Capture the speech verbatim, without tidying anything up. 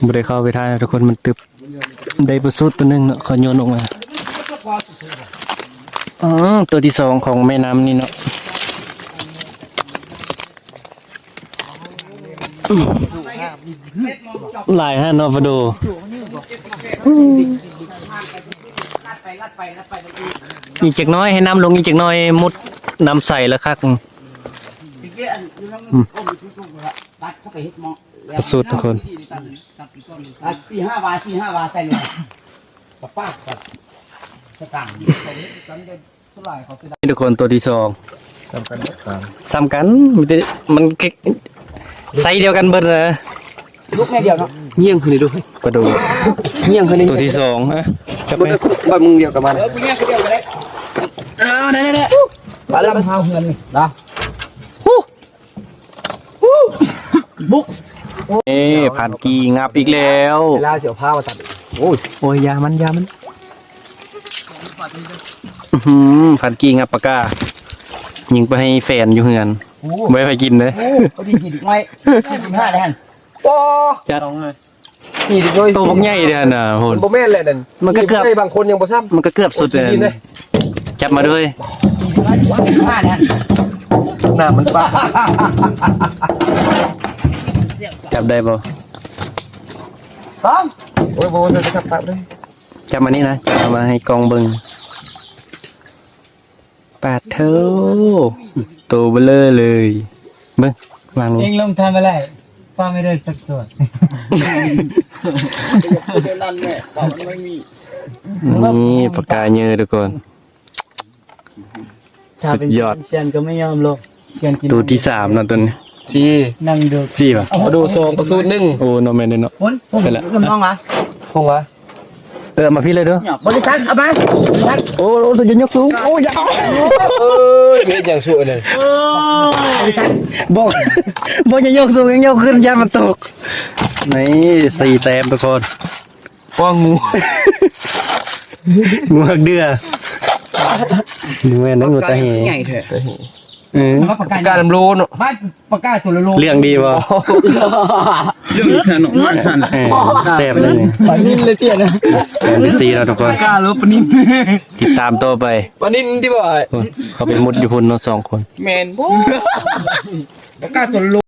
บ่ได้เข้าไปถ่ายนะทุกคน มันตึบ ได้ปลาสูดตัวหนึ่งเนาะ เขาโยนออกมา อ๋อ ตัวที่สองของแม่น้ำนี่เนาะ หลายฮะเนาะปลาดู อีกจักหน้อย ให้น้ำลงอีกจักหน้อย มุดน้ำใสแล้วคัก อืม ตัดเข้าไปเฮ็ดหม้อ ประสูตรทุกคน ตัดสี่ห้าวา สี่ห้าวาใส่เลย กับปากกับสตางค์ นี่ทุกคน ตัวที่สอง ซ้ำกัน มีแต่มันคลิก ไซส์เดียวกันเบิดเลย ลูกแม่เดียวเนาะ เงี้ยงขึ้นเลยดู ปลาดู เงี้ยงขึ้นเลย ตัวที่สอง อ่ะ จับ มัน ไป ก็บ้านมึงเดียวกับมัน เออ กูเงี้ยงคนเดียวกันเลย เออ ได้ ได้ ได้ ปลาลำพาวเฮือนนี่นะ ฮู้ ฮู้ บุก เอ้ ผ่านกี่งับอีกแล้ว เวลาเสียวผ้ามาตัด โอ้ย โอ้ย ยามัน ยามัน อื้อหือ ผ่านกี่งับปากกา ยิงไปให้แฟนอยู่เฮือน โอ้ ไว้ไปกินเด้อ โอ้ ก็ดีกินไว้ กินห้าได้หั่น โอ้ จัด นี่ดิโดย ตัวบักใหญ่เด้อหั่นน่ะ โห มันบ่แม่นแหละนั่น มันก็เกือบ บางคนยังบ่ซ้ำ มันก็เกือบสุดเลย กินเลย จับมาด้วย ห้าเนี่ย น้ำมันปะ จับได้บ่ สอง โอ้ย บ่ บ่ บ่ จับปะเลย จับมานี่นะ จับมาให้กล้องเบิ่ง ปาดเถอะ โตเบ้อเร่อเลย เบิ่ง วางลง เองลงทำอะไร ป้าไม่ได้สักตัว เดี๋ยวนั่นแหละบอกมันไม่มี นี่ปากกาเยอะทุกคน ถ้าเป็น สุดยอด เซียนก็ไม่ยอมลง เซียนกิน ตัวที่สามนะตัวนี้ สี่ นั่งดู สี่ป่ะ เอาดูสองประสูตรหนึ่ง โอ้ เนาะ แม่นเด้อเนาะ คนผม ไปละ น้องวะ พงวะ เออ มาพี่เลยเด้อ เนี่ยบริษัทเอามา บริษัท โอ้โห ตัวยกสูง โอ้ย อย่า เอ้ย เม็ดอย่างสวยเลย บอก บอกอย่ายกสูง ยังยกขึ้น ย่านมันตก นี่ สี่แต้มทุกคน ว่างู งูหักเดือ นี่แม่นนะ งูตาเห ใหญ่เถอะ เออ ปากกา ปากกาลำโลเนาะ บ้านปากกาตัวละโล เรื่องดีบ่ เรื่องนี้แค่หนองมันนั่นแหละ เออ แซ่บเลยนี่ ปลานิลเลยเตี้ยนะ แต้มที่สี่แล้วทุกคน ปากกาหรือปลานิล ติดตามต่อไป ปลานิลที่บ่ โอ้ย เขาไปมุดอยู่พุ่นเนาะ สองคน แมนบ่ ปากกาตัวละโล